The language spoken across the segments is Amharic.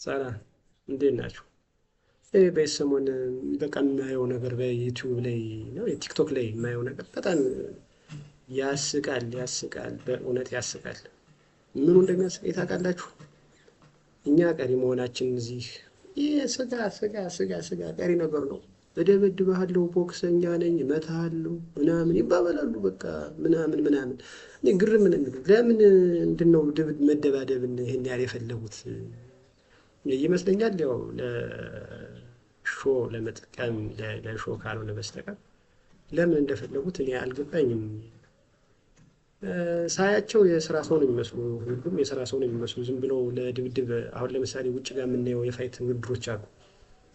ሰላም፣ እንዴት ናችሁ? ይህ በዚህ ሰሞን በቃ የማየው ነገር በዩቲዩብ ላይ ነው፣ የቲክቶክ ላይ የማየው ነገር በጣም ያስቃል፣ ያስቃል፣ በእውነት ያስቃል። ምኑ እንደሚያስቀኝ ታውቃላችሁ? እኛ ቀሪ መሆናችን እዚህ ይህ ስጋ ስጋ ስጋ ስጋ ቀሪ ነገር ነው። እደበድብሃለሁ፣ ቦክሰኛ ነኝ፣ እመታሃለሁ ምናምን ይባባላሉ። በቃ ምናምን ምናምን። እኔ ግርም ነው የሚሉት። ለምን ምንድን ነው መደባደብን ይህን ያህል የፈለጉት ይመስለኛል። ያው ለሾ ለመጥቀም ለሾ ካልሆነ በስተቀር ለምን እንደፈለጉት እኔ አልገባኝም። ሳያቸው የስራ ሰው ነው የሚመስሉ፣ ሁሉም የስራ ሰው ነው የሚመስሉ። ዝም ብለው ለድብድብ አሁን ለምሳሌ ውጭ ጋር የምናየው የ fight ውድድሮች አሉ።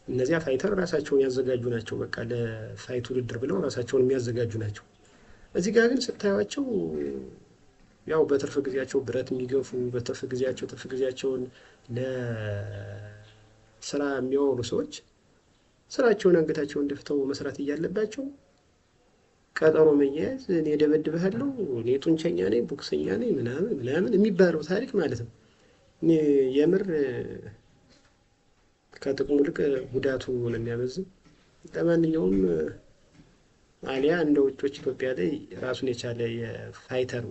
እነዚያ fighter ራሳቸውን ያዘጋጁ ናቸው። በቃ ለ fight ውድድር ብለው ራሳቸውን የሚያዘጋጁ ናቸው። እዚህ ጋር ግን ስታዩቸው ያው በትርፍ ጊዜያቸው ብረት የሚገፉ፣ በትርፍ ጊዜያቸው ትርፍ ጊዜያቸውን ለስራ የሚያወሩ ሰዎች ስራቸውን አንገታቸውን ደፍተው መስራት እያለባቸው ቀጠሮ መያያዝ፣ እኔ እደበድብሃለሁ፣ እኔ ጡንቸኛ ነኝ፣ ቦክሰኛ ነኝ ምናምን ምናምን የሚባለው ታሪክ ማለት ነው። እኔ የምር ከጥቅሙ ይልቅ ጉዳቱ ነው የሚያመዝን። ለማንኛውም አሊያ እንደ ውጮች ኢትዮጵያ ላይ ራሱን የቻለ የ fighter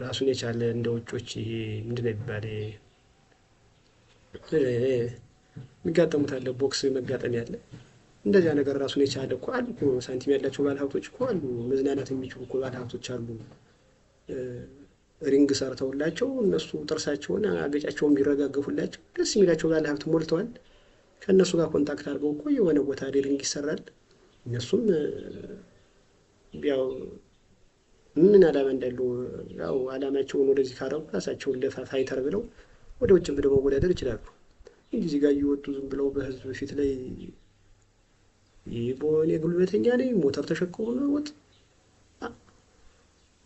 ራሱን የቻለ እንደ ውጮች ይሄ ምንድን ነው የሚባል የሚጋጠሙት አለ፣ ቦክስ መጋጠም ያለ እንደዚያ ነገር ራሱን የቻለ እኮ አሉ እኮ። ሳንቲም ያላቸው ባለሀብቶች እኮ አሉ፣ መዝናናት የሚችሉ እኮ ባለሀብቶች አሉ። Ring ሰርተውላቸው እነሱ ጥርሳቸውን አገጫቸውን ቢረጋገፉላቸው ደስ የሚላቸው ባለሀብት ሞልተዋል። ከእነሱ ጋር contact አድርገው እኮ የሆነ ቦታ ላይ ring ይሰራል። እነሱም ያው ምን ዓላማ እንዳለው ያው ዓላማቸውን ወደዚህ ካረጉ ራሳቸውን ለ fighter ብለው ወደ ውጭም ብለው መወዳደር ይችላሉ። እንጂ እዚህ ጋር እየወጡ ዝም ብለው በህዝብ ፊት ላይ ይህ በሆነ ጉልበተኛ ነኝ ሞተር ተሸክሞ መሮጥ፣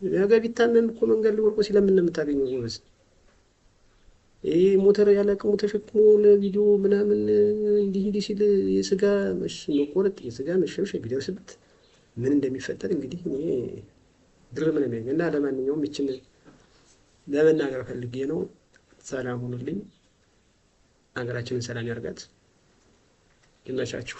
ነገ ቢታመም እኮ መንገድ ላይ ወድቆ ሲለምን ነው የምታገኘው ጎበዝ። ይህ ሞተር ያለ አቅሙ ተሸክሞ ለቪዲዮ ምናምን እንዲህ እንዲህ ሲል የስጋ መቆረጥ የስጋ መሸብሸብ ቢደርስበት ምን እንደሚፈጠር እንግዲህ እኔ ግርም ነው የሚለኝ። እና ለማንኛውም ይችን ለመናገር ፈልጌ ነው። ሰላም ሁኑልኝ። ሀገራችንን ሰላም ያርጋት። ይመቻችሁ።